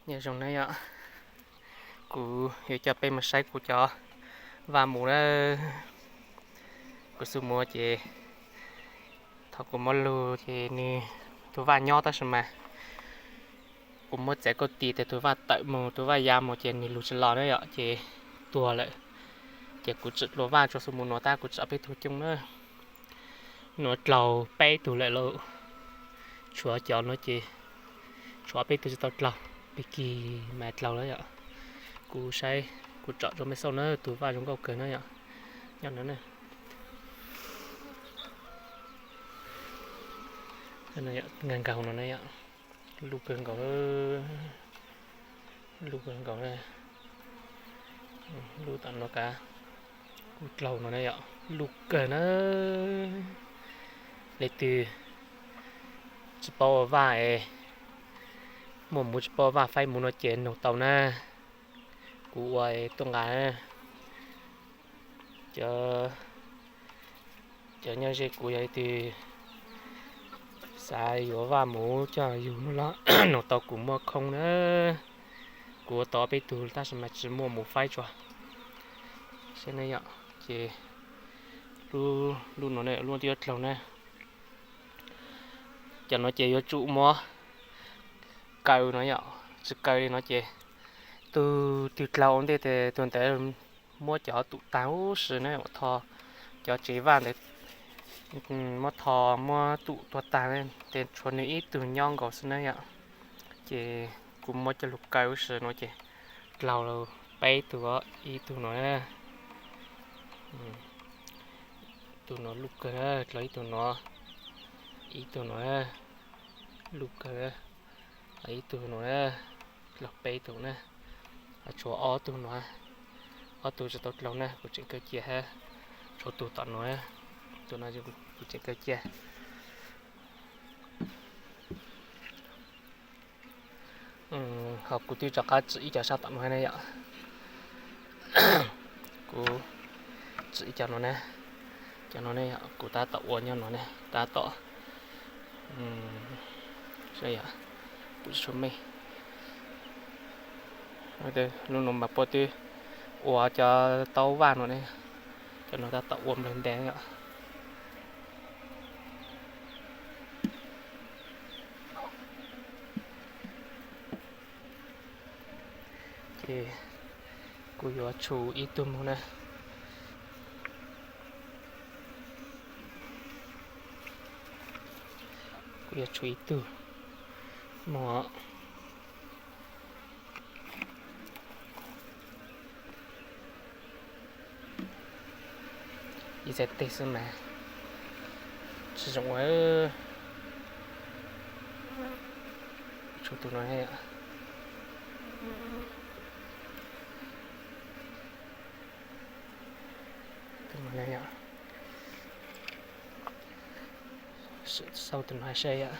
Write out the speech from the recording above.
Nyob zoo na yom, kuv yuav coj peb mus saib kuv cov vaj mus na. Kuv xub muag ces thaum kuv muab lug ces nws tus vaj nyob tab sis mas kuv muab txiav kauj tis tes tus vaj tawm mus tus vaj ya mus ces nws lug tsis los na yom ces tuag lawm. Ces kuv tsim dlua vaj tso xub mus nuav tab kuv tsim peb tug coob na. Nuav dlaug peb tug lawm lauj. Tshuav cov nuav ces tshuav peb tug tsis tau dlaug, pig kig mas dlaug lawm yom. Kuv saib, kuv tsom rau mej xauj na, tus vaj zoo nkauj kawg na yom. Nyob no na, nkaug nkaug no na yom, luj kawg nkaus, luj kawg nkaus na. Luj tom no kav, kuv dlaug no na yom, luj kawg na. Leej twg tsis paub ua vaj es muaj mus tsis paub vaj faib mus no ces noog tau na. Kuv ua tuaj nqa na. Cov nyob ze kuv yog leej twg xav yuav vaj mus coj yug no los noog tau kuv muaj khoo na. Kuv ua tau peb tug tab sis mas tsis muaj mus faib tso. Saib na yom, ces lub no na, lub twb yuav dlaug na. Cov no ces yuav tsum muab kaw no yom, tsis kaw li no ces tus twg dlaug ua ntej tes tus ntawd muab cov tum tag huv si na, ua tho cov tsev vaj ntawd muab tho muab tum tuag tag na, ces tshuav nws ib tug nyob nkaus xwb na yom. Ces kuv muab coj lug kaw huv si no ces dlaug peb tug, ib tug no na, tus no luj kawg na, dlaug ib tug no, ib tug no na, luj kawg na, ib tug no na, dlaug peb tug na, tshuav ob tug no, ob tug tsis tau dlaug na, kuv tseem kaw cia hab, tshuav tus tom no, tus no kuv tseem kaw cia. Ho kuv twb rov qab tsim ib co sab tom no na yom. Kuv tsim ib co no na, cov no ne yom, kuv tab tom ua nyob no ne, tab tom, saib yom, kuv tsis tshua mej. Lub no mas puab twb ua cov taub vaj no ne, cov no tab tom ua nplawg ntev yom. Ces kuv yuav tshum ib tug mus na. Kuv yuav tshum ib tug mus. Ib txhais teg xwb mas tsis zoo ua. Tshum tus no, tus no, xauj tus no saib yom.